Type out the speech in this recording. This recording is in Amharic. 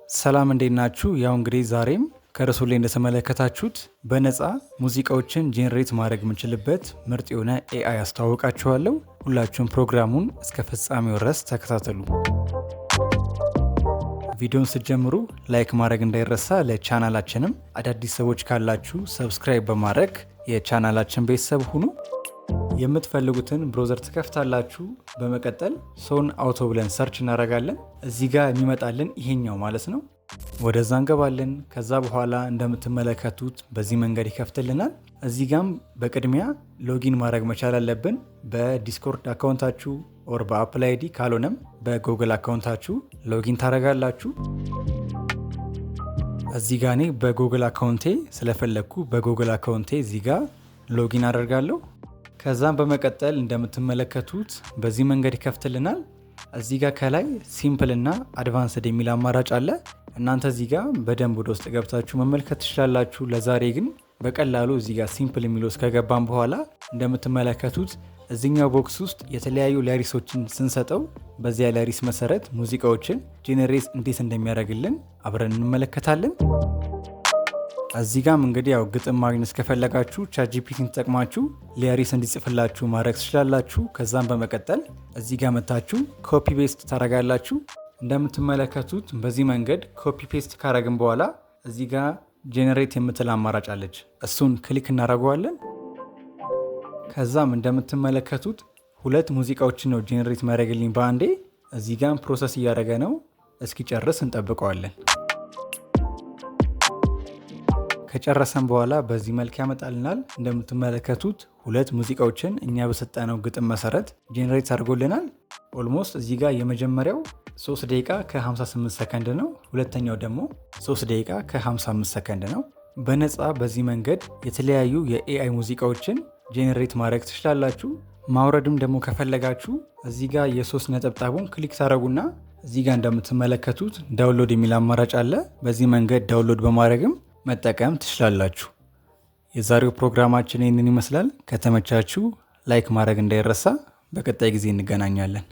ሰላም፣ እንዴት ናችሁ? ያው እንግዲህ ዛሬም ከርዕሱ ላይ እንደተመለከታችሁት በነፃ ሙዚቃዎችን generate ማድረግ የምንችልበት ምርጥ የሆነ AI አስተዋውቃችኋለሁ። ሁላችሁም ፕሮግራሙን እስከ ፍጻሜው ድረስ ተከታተሉ። ቪዲዮን ስትጀምሩ like ማድረግ እንዳይረሳ። ለቻናላችንም አዳዲስ ሰዎች ካላችሁ subscribe በማድረግ የቻናላችን ቤተሰብ ሁኑ። የምትፈልጉትን browser ትከፍታላችሁ። በመቀጠል Sonauto ብለን search እናደርጋለን። እዚህ ጋር የሚመጣልን ይሄኛው ማለት ነው። ወደዛ እንገባለን። ከዛ በኋላ እንደምትመለከቱት በዚህ መንገድ ይከፍትልናል። እዚህ ጋም በቅድሚያ login ማድረግ መቻል አለብን። በ Discord account ኣችሁ or በ Apple ID፣ ካልሆነም በ Google account ኣችሁ login ታደርጋላችሁ። እዚህ ጋ እኔ በ Google account ኤ ስለፈለግኩ በ Google account ኤ እዚህ ጋ login አደርጋለሁ። ከዛም በመቀጠል እንደምትመለከቱት በዚህ መንገድ ይከፍትልናል። እዚህ ጋር ከላይ simple እና advanced የሚል አማራጭ አለ። እናንተ እዚህ ጋር በደንብ ወደ ውስጥ ገብታችሁ መመልከት ትችላላችሁ። ለዛሬ ግን በቀላሉ እዚህ ጋር simple የሚለው ውስጥ ከገባን በኋላ እንደምትመለከቱት እዚኛው box ውስጥ የተለያዩ lyrics ኦችን ስንሰጠው በዚያ lyrics መሰረት ሙዚቃዎችን generate እንዴት እንደሚያደርግልን አብረን እንመለከታለን። እዚህ ጋም እንግዲህ ያው ግጥም ማግኘት ከፈለጋችሁ ChatGPT ን ተጠቅማችሁ lyrics እንዲጽፍላችሁ ማድረግ ትችላላችሁ። ከዛም በመቀጠል እዚህ ጋር መታችሁ copy paste ታደርጋላችሁ። እንደምትመለከቱት በዚህ መንገድ copy paste ካረግን በኋላ እዚህ ጋር generate የምትል አማራጭ አለች። እሱን click እናደርገዋለን። ከዛም እንደምትመለከቱት ሁለት ሙዚቃዎችን ነው generate የሚያደርግልኝ በአንዴ። እዚህ ጋም process እያደረገ ነው። እስኪጨርስ እንጠብቀዋለን። ከጨረሰን በኋላ በዚህ መልክ ያመጣልናል። እንደምትመለከቱት ሁለት ሙዚቃዎችን እኛ በሰጠነው ግጥም መሰረት generate አድርጎልናል። Almost እዚህ ጋር የመጀመሪያው 3 ደቂቃ ከ58 ሰከንድ ነው። ሁለተኛው ደግሞ 3 ደቂቃ ከ55 ሰከንድ ነው። በነፃ በዚህ መንገድ የተለያዩ የ AI ሙዚቃዎችን generate ማድረግ ትችላላችሁ። ማውረድም ደግሞ ከፈለጋችሁ እዚህ ጋር የሶስት ነጠብጣቡን click ታደረጉና እዚህ ጋር እንደምትመለከቱት download የሚል አማራጭ አለ። በዚህ መንገድ download በማድረግም መጠቀም ትችላላችሁ። የዛሬው ፕሮግራማችን ይህንን ይመስላል። ከተመቻችሁ like ማድረግ እንዳይረሳ። በቀጣይ ጊዜ እንገናኛለን።